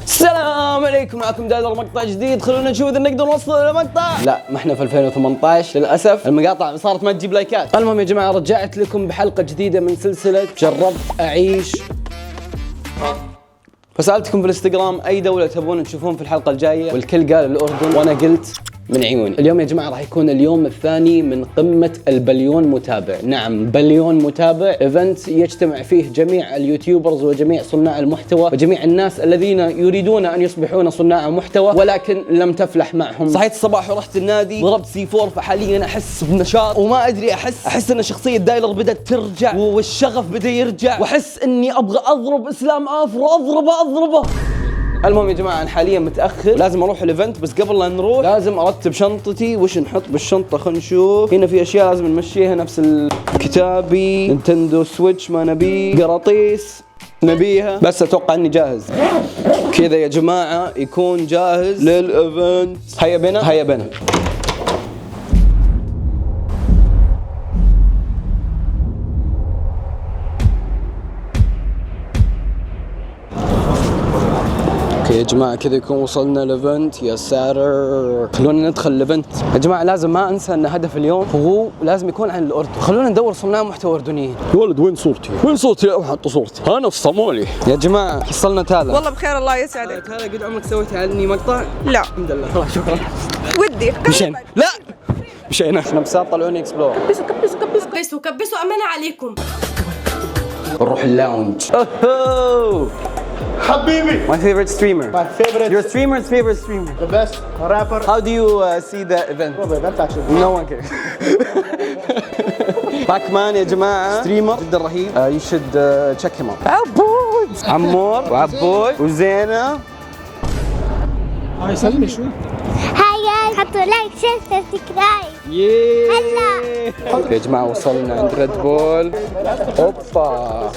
السلام عليكم، معكم دايلر، مقطع جديد. خلونا نشوف اذا نقدر نوصل لمقطع. لا، ما احنا في 2018، للاسف المقاطع صارت ما تجيب لايكات. المهم يا جماعه، رجعت لكم بحلقة جديدة من سلسلة جربت اعيش. فسالتكم في الانستغرام اي دولة تبون تشوفون في الحلقة الجايه، والكل قال الاردن، وانا قلت من عيوني. اليوم يا جماعة راح يكون اليوم الثاني من قمة البليون متابع. نعم، بليون متابع، event يجتمع فيه جميع ال YouTubers وجميع صناع المحتوى وجميع الناس الذين يريدون ان يصبحون صناع محتوى ولكن لم تفلح معهم. صحيت الصباح ورحت النادي، ضربت C4، فحاليا احس بنشاط وما ادري، احس ان شخصية دايلر بدات ترجع والشغف بدا يرجع، واحس اني ابغى اضرب اسلام افرو، اضربه اضربه. المهم يا جماعه، انا حاليا متاخر، لازم اروح ال event، بس قبل لا نروح لازم ارتب شنطتي. وش نحط بالشنطه؟ خلينا نشوف. هنا في اشياء لازم نمشيها، نفس كتابي، Nintendo Switch ما نبيه، قراطيس نبيها، بس اتوقع اني جاهز. كذا يا جماعة يكون جاهز لل event. هيا بنا، هيا بنا. okay يا جماعة، كذا يكون وصلنا ال event. يا ساتر، خلونا ندخل ال event يا جماعة. لازم ما انسى ان هدف اليوم هو لازم يكون عن الاردن. خلونا ندور صناع محتوى اردنيين. يا ولد، وين صورتي؟ وين صورتي؟ حط صورتي انا الصومالي. يا جماعة، حصلنا تالا. والله بخير، الله يسعدك. تالا، قد عمرك سويت عني مقطع؟ لا. الحمد لله، خلاص، شكرا. ودي. مشينا؟ لا، مشينا. نفسات طلعوني explore. كبسوا كبسوا كبسوا. كبسوا كبسوا، أمانة عليكم. نروح ال lounge. أوهو. حبيبي. My favorite streamer. My favorite. Your streamer's favorite streamer. The best rapper. How do you see the event? Well, the event actually. No one cares. باكمان يا جماعة، streamer جدا رهيب. You should check him out. عبود، عمور وعبود وزينة. هاي سلمي شو؟ Hi guys، حطوا like، share، subscribe. هلا يا جماعة، وصلنا عند Red Bull. اوبا،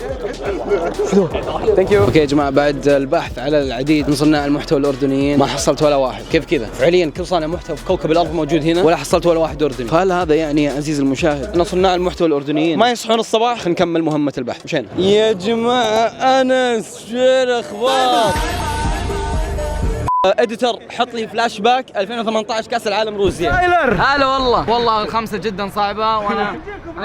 thank you. okay يا جماعة، بعد البحث على العديد من صناع المحتوى الاردنيين ما حصلت ولا واحد. كيف كذا؟ فعليا كل صانع محتوى في كوكب الارض موجود هنا ولا حصلت ولا واحد اردني. فهل هذا يعني يا عزيزي المشاهد ان صناع المحتوى الاردنيين ما يصحون الصباح؟ خلينا نكمل مهمة البحث. مشينا يا جماعة. انس، شو الاخبار؟ editor، حط لي فلاش باك 2018 كاس العالم روسيا. هلا والله والله، الخمسة جدا صعبة، وانا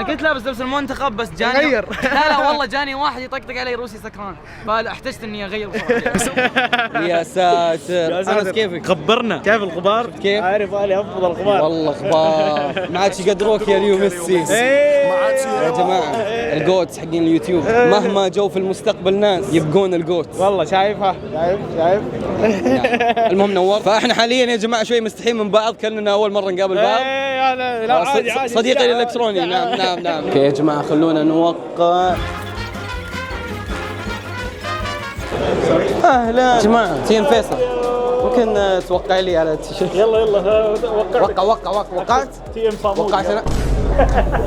كنت لابس لبس المنتخب بس جاني غير. لا لا والله، جاني واحد يطقطق علي روسي سكران، فاحتجت اني اغير بسرعة. يا ساتر، انس كيفك؟ خبرنا كيف الغبار؟ كيف؟ عارف الي افضل الغبار. والله اخبار، ما عادش يقدروك يا ليو ميسي. يا جماعه، ال GOATs حقين اليوتيوب مهما جو في المستقبل ناس يبقون ال GOAT. والله شايفها، شايف شايف. المهم نور. فاحنا حاليا يا جماعة شوي مستحيين من بعض، كاننا اول مرة نقابل بعض. ايه انا لا، عادي عادي. صديقي الالكتروني. نعم نعم نعم. okay يا جماعه، خلونا نوقع. اهلا يا جماعه، تيم فيصل، ممكن توقع لي على التيشيرت؟ يلا يلا، وقع. وقع وقع وقع، وقعت. تي ام صامولي. وقعت انا،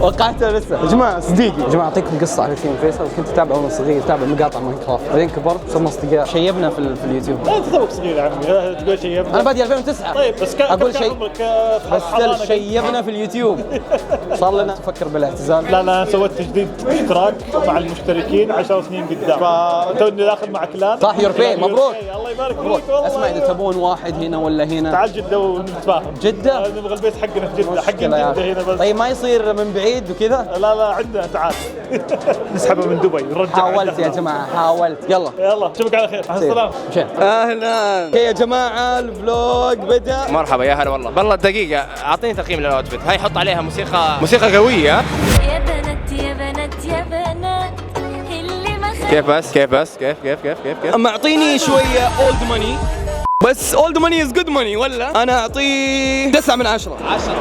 وقعت أنا لسه. يا جماعه، صديقي. يا جماعه، اعطيكم قصة على تيم فيصل. كنت اتابعه وانا صغير، اتابع مقاطع Minecraft، بعدين كبرت صرنا اصدقاء، شيبنا في اليوتيوب. انت توك صغير يا عمي، لا تقول شيء. انا بادي 2009. طيب بس كان اقول كم كان شيء عمرك في بس حضانة؟ شيبنا في اليوتيوب، صار لنا تفكر بالاعتزال. لا لا، انا سويت تجديد اشتراك مع المشتركين 10 سنين قدام، فتوني داخل مع clan. صح، يوربي، مبروك. الله يبارك مبروك. فيك والله. اسمع، اذا تبون واحد هنا ولا هنا. تعال جده ونتفاهم. جدة؟ نبغى البيت حقنا في جده، حق مشكلة يا جده أخي. هنا بس. طيب ما يصير من بعيد وكذا؟ لا لا، عندنا، تعال نسحبه من دبي نرجع. حاولت يا جماعه، حاولت. يلا. يلا، اشوفك على خير، مع السلامه. مشينا. اهلا. okay يا جماعه، ال vlog بدا. مرحبا، يا هلا والله. بالله دقيقة، اعطيني تقييم لل outfit هاي. حط عليها موسيقى، موسيقى قوية. يا بنات يا بنات يا بنات اللي ما كيف بس؟ كيف بس؟ كيف كيف كيف كيف كيف؟ اما اعطيني شوية old money، بس old money is good money. ولا انا اعطيه 9 من 10. 10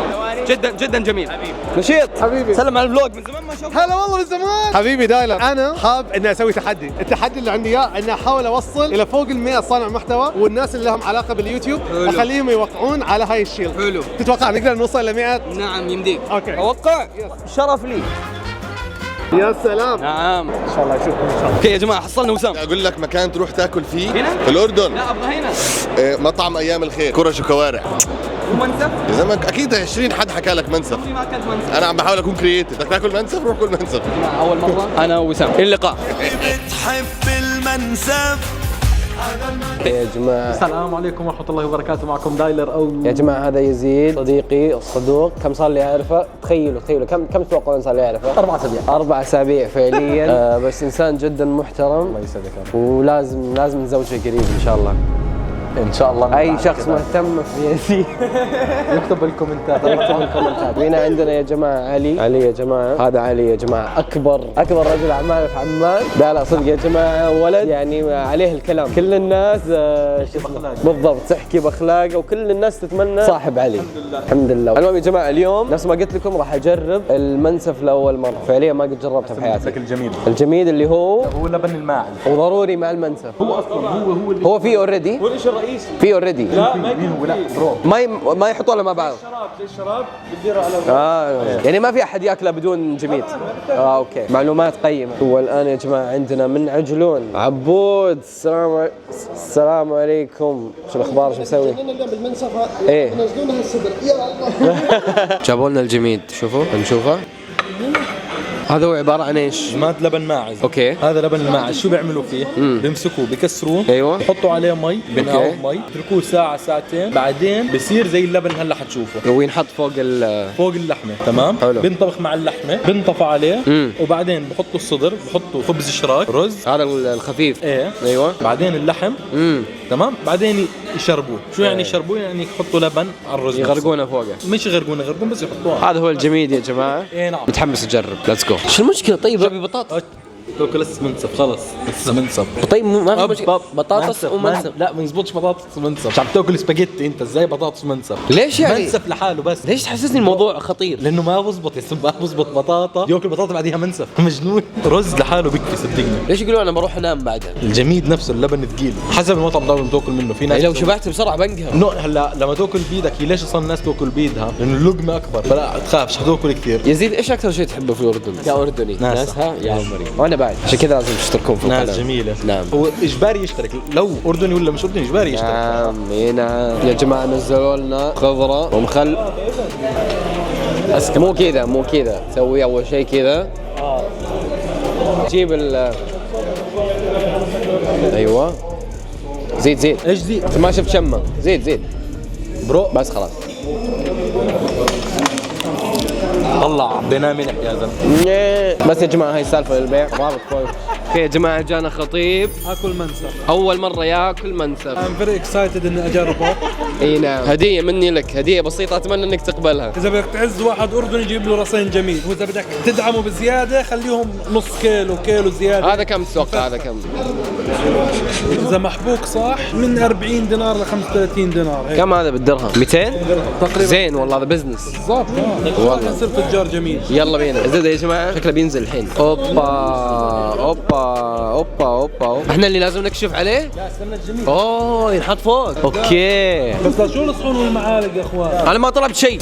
جدا جدا جميل. حبيبي نشيط، حبيبي، سلم على ال vlog، من زمان ما شفت. هلا والله، من زمان. حبيبي دايلر، انا حاب اني اسوي تحدي، التحدي اللي عندي اياه اني احاول اوصل الى فوق ال 100 صانع محتوى والناس اللي لهم علاقة باليوتيوب. حلو. اخليهم يوقعون على هاي ال shield. حلو. تتوقع نقدر نوصل ل 100؟ نعم، يمديك. okay. اوقع، شرف لي. يا سلام. نعم. ان شاء الله اشوفكم ان شاء الله. okay يا جماعه، حصلنا وسام. اقول لك مكان تروح تاكل فيه. هنا؟ في الاردن. لا، ابغى هنا. إيه، مطعم ايام الخير، كرش وكوارع. ومنسف. يا زلمه، اكيد 20 حد حكى لك منسف. عمري ما اكلت منسف. انا عم بحاول اكون creative، بدك تاكل منسف روح كل منسف. اول مرة انا وسام، الى اللقاء. بتحب المنسف. يا جماعة السلام عليكم ورحمة الله وبركاته، معكم دايلر أو يا جماعة هذا يزيد صديقي الصدوق. كم صار لي أعرفه؟ تخيلوا تخيلوا كم تتوقعون صار لي أعرفه؟ 4 أسابيع. 4 أسابيع فعليا. بس إنسان جدا محترم. الله يسعدك يا رب. ولازم لازم نزوجه قريب إن شاء الله. إن شاء الله. أي شخص مهتم في يزيد يكتب بالكومنتات. يكتب بالكومنتات. هنا عندنا يا جماعة علي. علي يا جماعة، هذا علي يا جماعة أكبر رجل أعمال في عمان. لا لا صدق يا جماعة، ولد يعني عليه الكلام، كل الناس بالضبط تحكي بأخلاقه، وكل الناس تتمنى صاحب علي. الحمد لله الحمد لله. المهم يا جماعة اليوم نفس ما قلت لكم راح أجرب المنسف لأول مرة، فعليا ما قد جربته في حياتي. لك الجميد. الجميد اللي هو لبن الماعز، وضروري مع المنسف. هو أصلا هو اللي هو فيه already، هو الشيء الرئيسي فيه already. لا ما يكون لا bro ما يحطوا له مع بعض. الشراب زي الشراب بتديره على يعني ما في احد ياكله بدون جميد. okay، معلومات قيمة. والان يا جماعة عندنا من عجلون عبود. السلام عليكم، شو الاخبار، شو مسوي؟ ايه نزلونا الصدر يا الله. جابوا لنا الجميد، شوفوا نشوفه. هذا هو عبارة عن ايش؟ جماد لبن ماعز. okay. هذا لبن الماعز شو بيعملوا فيه؟ بيمسكوه بكسروه، ايوه، بحطوا عليه مي، بنقعوه مي، بتركوه ساعة ساعتين، بعدين بصير زي اللبن هلا حتشوفه. وينحط فوق فوق اللحمة، تمام؟ حلو. بينطبخ مع اللحمة، بنطفى عليه، وبعدين بحطوا الصدر، بحطوا خبز شراك، رز هذا الخفيف. ايه ايوه. بعدين اللحم، تمام؟ بعدين يشربوه، شو يعني يشربوه؟ يعني يحطوا لبن على الرز، يغرقونه فوقه. مش يغرقونه، يغرقونه بس يحطوه. هذا هو الجميد يا جماعة. ايه نعم. متحمس اجرب، let's go. شو المشكلة؟ طيب ابي بطاطس. تاكل لسه منسف، خلص لسه منسف. طيب ما في مشكلة، بطاطس ومنسف. لا ما يزبطش بطاطس ومنسف، مش عم تاكل سباجيتي انت، ازاي بطاطس ومنسف؟ ليش يعني؟ منسف لحاله بس. ليش تحسسني الموضوع خطير؟ لانه ما بزبط يا ما بزبط بطاطا، ياكل بطاطا بعديها منسف، مجنون. رز لحاله بكفي صدقني. ليش يقولون انا بروح انام بعدها؟ الجميد نفسه اللبن ثقيل، حسب المطعم طبعا بتاكل منه، في ناس يعني لو شبعت بسرعة بنقهر. no هلا لما تاكل بايدك، ليش اصلا الناس تاكل بايدها؟ لانه اللقمة اكبر، فلا تخافش حتاكل كثير. يزيد ايش اكثر شيء تحبه في الاردن؟ كاردني؟ ناسها يا عمري. وانا بعد، عشان كذا لازم تشتركون في القناة. ناس جميلة. نعم. هو اجباري يشترك، لو اردني ولا مش اردني اجباري يشترك. نعم اي نعم. يا جماعة نزلوا لنا خضرة ومخل. مو كذا مو كذا، سوي اول شيء كذا. جيب ال ايوه زيد زيد. ايش زيد؟ انت ما شفت شمه، زيد زيد bro بس خلاص. طلع عبيناه ملح يا زلمة. بس يا جماعة هاي السالفة للبيع، رابط فوق. okay يا جماعة جانا خطيب اكل منسف، اول مرة ياكل منسف. I'm very excited اني اجربه. اي نعم، هديه مني لك، هديه بسيطة اتمنى انك تقبلها. اذا بدك تعز واحد اردني جيب له راسين جميد، واذا بدك تدعمه بزيادة خليهم نص كيلو كيلو زيادة. هذا كم تتوقع؟ هذا كم؟ اذا محبوك صح من 40 دينار ل 35 دينار هيك. كم هذا بالدرهم؟ 200 تقريبا. زين والله هذا business. بالضبط والله نصير تجار جميل. يلا بينا زبدة يا جماعة، شكله بينزل الحين. اوبا اوبا اوبا اوبا، احنا اللي لازم نكشف عليه؟ لا استنى الجميد. اوه ينحط فوق. okay بس لشو الصحون والمعالق يا اخوان؟ انا ما طلبت شيء.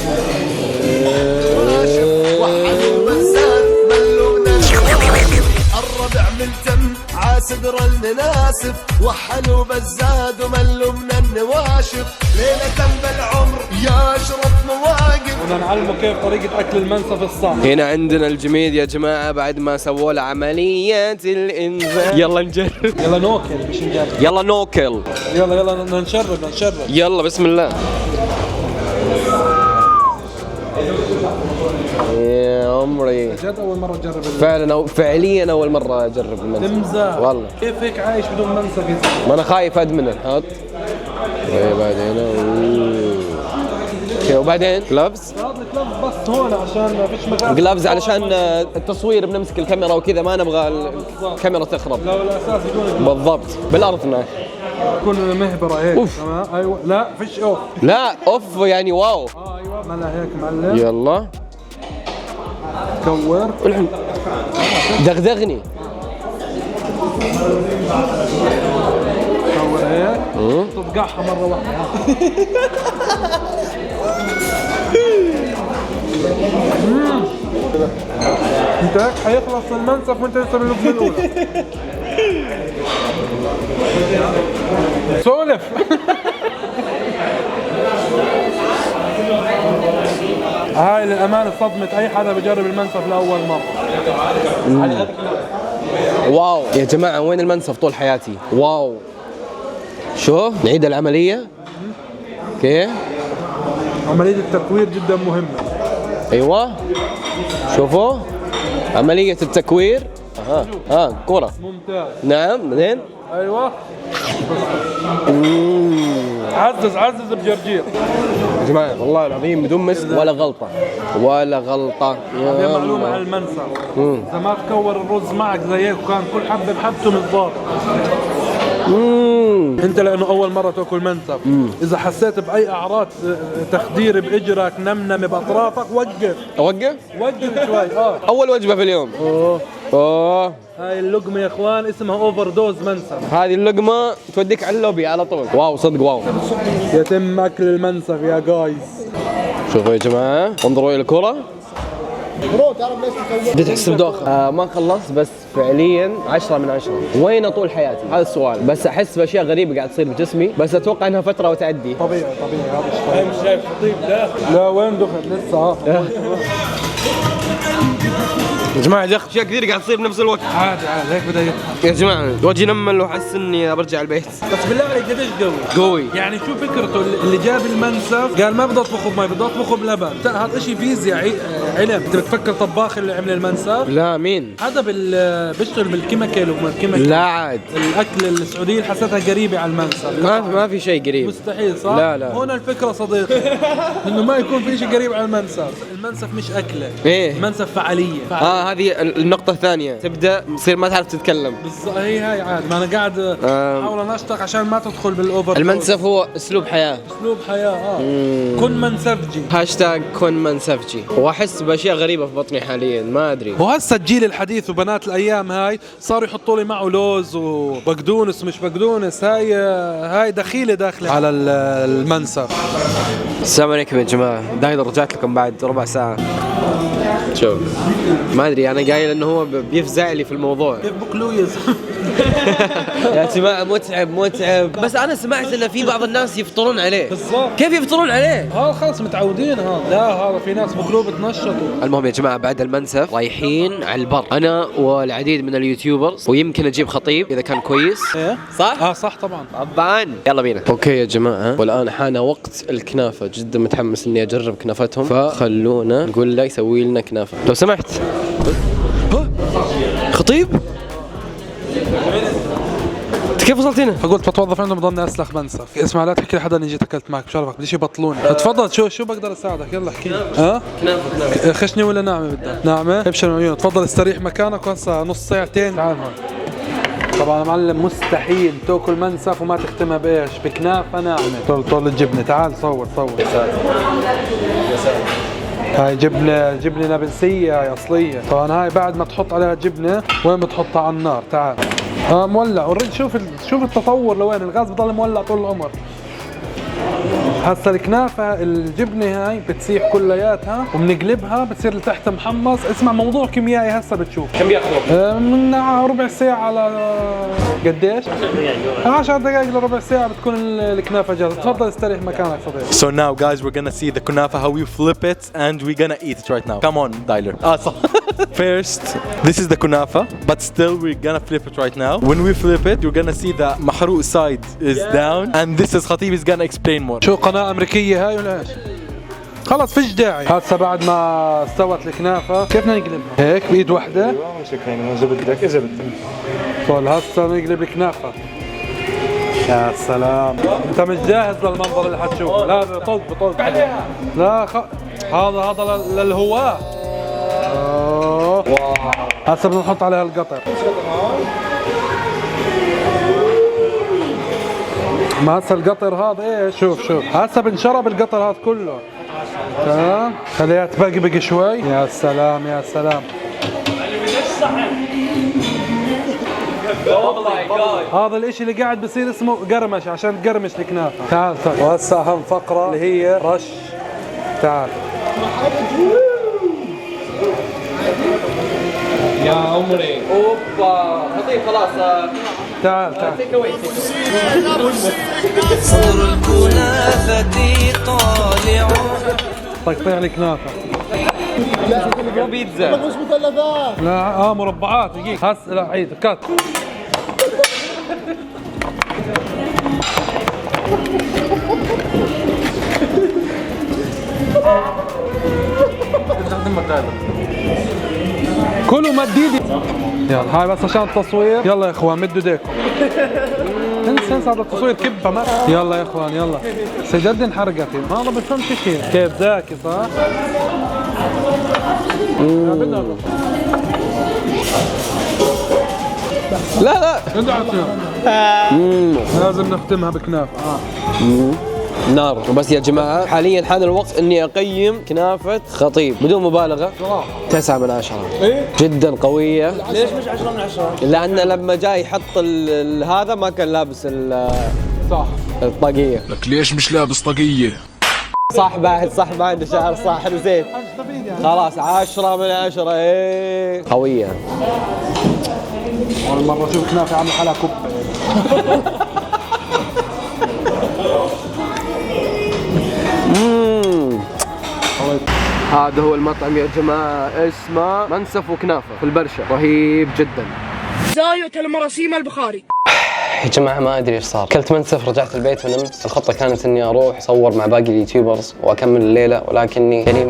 الربع ملتم عاسدر المناسف، وحلوا بالزاد وملوا من النواشف، ليلة بالعمر يا اشرف مواقف. بدنا نعلمه كيف طريقة أكل المنسف الصح. هنا عندنا الجميد يا جماعة بعد ما سووا له عملية الإنزال. يلا نجرب. يلا نوكل مش نجرب. يلا نوكل. يلا يلا نشرب نشرب. يلا بسم الله. يا عمري جد أول مرة تجرب فعلا أو فعليا أول مرة أجرب المنسف. تمزح والله. كيف هيك عايش بدون منسف يا زلمة؟ ما أنا خايف أدمنه. حط. بعدين okay وبعدين gloves؟ هذا ال gloves بس هون عشان ما فيش مكان. gloves علشان التصوير بنمسك الكاميرا وكذا، ما نبغى الكاميرا تخرب. لا بالاساس بدون gloves. بالضبط بالارض هناك. تكون مهبره هيك. تمام ايوه. لا فيش اوف. لا اوف يعني wow. ايوه ملا هيك معلم. يلا كور. دغدغني. كور هيك. تطقعها مرة واحدة. انت هيك حيخلص المنسف وانت لسه باللقمه الاولى. سولف. هاي للامانة صدمة اي حدا بجرب المنسف لاول مرة. wow يا جماعة وين المنسف طول حياتي؟ wow شوف نعيد العملية. okay عملية التكوير جدا مهمة. ايوه شوفوا عملية التكوير. كرة ممتاز. نعم بعدين ايوه عزز عزز بجرجير يا جماعة والله العظيم بدون مسك ولا غلطة ولا غلطة. هذه معلومة عن المنسف، إذا ما تكور الرز معك زي هيك وكان كل حبة بحبته مش ظابط. انت لانه اول مرة تاكل منسف، اذا حسيت باي اعراض تخدير باجرك، نمنمه باطرافك، وقف. اوقف؟ وقف شوي. اول وجبة في اليوم. اوه هاي اللقمة يا اخوان اسمها overdose منسف. هذه اللقمة توديك على اللوبي على طول. wow صدق wow. يتم اكل المنسف يا guys. شوفوا يا جماعة، انظروا الى الكره. بديت احس بدوخه. ما خلصت بس فعليا 10 من 10. وين طول حياتي؟ هذا السؤال. بس احس باشياء غريبة قاعد تصير بجسمي، بس اتوقع انها فترة وتعدي. طبيعي طبيعي هذا الشيء. مش شايف خطيب داخل. لا وين دخل لسه. يا جماعة دخل اشياء كثير قاعد تصير بنفس الوقت. عادي عادي هيك بدا يضحك. يا جماعة وجهي نمل واحس اني برجع البيت. بس بالله عليك قديش قوي؟ قوي. يعني شو فكرته اللي جاب المنسف؟ قال ما بدي اطبخه بمي، بدي اطبخه بلبن. هذا شيء فيزياء علم. انت بتفكر طباخ اللي عمل المنسف؟ لا مين؟ هذا بيشتغل بال chemical وما ال chemical. لا عاد. الاكل السعودية اللي حسيتها قريبه على المنسف. ما في شيء قريب. مستحيل صح؟ لا لا. هنا الفكرة صديقي انه ما يكون في شيء قريب على المنسف، المنسف مش اكله. ايه المنسف فعالية. هذه النقطة الثانية، تبدأ تصير ما تعرف تتكلم. بالضبط هي هاي عاد، ما أنا قاعد أحاول أنشطك عشان ما تدخل بال over. المنسف هو أسلوب حياة. أسلوب حياة. كن منسفجي. هاشتاج كن منسفجي. وأحس بأشياء غريبة في بطني حاليا ما أدري. وهسه الجيل الحديث وبنات الأيام هاي صاروا يحطوا لي معه لوز وبقدونس ومش بقدونس، هاي دخيلة داخلة على المنسف. السلام عليكم يا جماعة، دايلر رجعت لكم بعد ربع ساعة. شوف ما ادري انا قايل انه هو بيفزع لي في الموضوع. كيف بكلوه يا زلمة؟ يا جماعة متعب متعب. بس انا سمعت ان في بعض الناس يفطرون عليه. بالضبط. كيف يفطرون عليه؟ هذا خلص متعودين هذا. لا هذا في ناس بكلوه بتنشطوا. المهم يا جماعة بعد المنسف رايحين على البر، انا والعديد من ال YouTubers، ويمكن اجيب خطيب اذا كان كويس. ايه صح؟ صح طبعا طبعا. يلا بينا. okay يا جماعة، والان حان وقت الكنافه. جدا متحمس اني اجرب كنافتهم، فخلونا نقول له يسوي لنا كنافه لو سمحت. خطيب؟ انت كيف وصلت هنا؟ فقلت بتوظف عندهم بضلني اسلخ منسف. اسمع لا تحكي لحدا اني جيت اكلت معك بشرفك، بديش يبطلوني. تفضل. شو بقدر اساعدك؟ يلا احكي لي. ها؟ كنافه. خشني ولا ناعمة بدك؟ ناعمة؟ ابشر من عيونك. تفضل استريح مكانك وهسه نص ساعتين تعال هون. طبعا يا معلم مستحيل تاكل منسف وما تختمها بايش؟ بكنافه ناعمة. طول طول الجبنة، تعال صور صور. يا ساتر يا ساتر. هاي جبنه نابلسيه، هاي اصلية. طبعا هاي بعد ما تحط عليها جبنه وين بتحطها؟ على النار. تعال. مولع. already شوف شوف التطور لوين، الغاز بضل مولع طول العمر. هسا الكنافه الجبنة هاي بتسيح كلياتها وبنقلبها بتصير لتحت محمص. اسمع موضوع كيميائي هسا بتشوف. كم بياخذ؟ من ربع ساعة على قديش؟ 10 دقائق لربع ساعة بتكون الكنافه جاهزة. تفضل استريح مكانك صديقي. So now guys we're gonna see the kunafa how we flip it and we're gonna eat it right now. Come on Dyler. So first this is the kunafa, but still we're gonna flip it right now. When we flip it you're gonna see the محروق side is down and this is Khatib is gonna explain more. شو قناة أمريكية هاي ولا إيش؟ خلص فيش داعي. هسه بعد ما استوت الكنافة كيف بدنا نقلبها؟ هيك بإيد واحدة؟ ايوه مش هيك اذا بدك اذا بدك. طول هسه نقلب الكنافة. يا سلام، انت مش جاهز للمنظر اللي حتشوفه. لا بطق بطق. لا هذا للهواة. هسه بدنا نحط عليها القطر. ما هسه القطر هذا ايش؟ شوف شوف هسه بنشرب القطر هذا كله. تمام، خليها تبقبق شوي. يا سلام يا سلام. هذا الاشي اللي قاعد بصير اسمه قرمش، عشان تقرمش الكنافه. تعال تعال. وهسه اهم فقره اللي هي رش. تعال يا عمري. اوبا خطيب خلاص. تعال تعال. صور الكنافة طالع. تقطيع الكنافة. مو بيتزا. مش مثلثات. لا مربعات. دقيقة هسه. لا عيد كات. كلوا مديدي. يلا هاي بس عشان التصوير. يلا يا اخوان مدوا ايديكم. انسى انسى هذا التصوير كبه ما. يلا يا اخوان يلا. سجد انحرقت، ما الله بفهمش شيء. كيف زاكي صح؟ لا لا لازم نختمها بكنافه. نار. وبس يا جماعة، حاليا حان الوقت اني اقيم كنافه خطيب بدون مبالغه 9 من 10. إيه؟ جدا قوية. ليش مش 10 من 10؟ لان لما جاي يحط هذا ما كان لابس صح الطاقية. لك ليش مش لابس طاقية؟ صح بعد، صح ما عنده شعر، صح نسيت. خلاص 10 من 10. ايه قوية. اول مرة اشوف كنافه عامله حالها كبه. هذا هو المطعم يا جماعة، اسمه منسف وكنافة في البرشا، رهيب جدا. زاوية المراسيم البخاري. يا جماعة ما أدري إيش صار، كلت منسف رجعت البيت ونمت. الخطة كانت إني أروح أصور مع باقي ال YouTubers وأكمل الليلة، ولكني يعني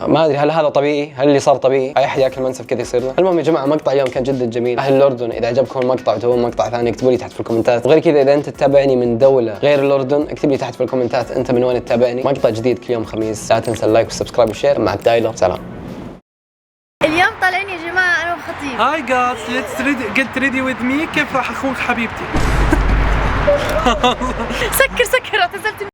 ما أدري هل هذا طبيعي؟ هل اللي صار طبيعي؟ أي أحد ياكل منسف كذا يصير له؟ المهم يا جماعة مقطع اليوم كان جدا جميل. أهل الأردن إذا عجبكم المقطع وتبون مقطع ثاني اكتبوا لي تحت في الكومنتات، وغير كذا إذا أنت تتابعني من دولة غير الأردن اكتب لي تحت في الكومنتات أنت من وين تتابعني. مقطع جديد كل يوم خميس، لا تنسى ال like وال subscribe وال share. معك دايلر، سلام. اليوم طالعين يا جماعة أنا وخطيب. Hi guys, let's get ready with me. كيف راح اخونك حبيبتي؟ سكر سكر، اعتزلت.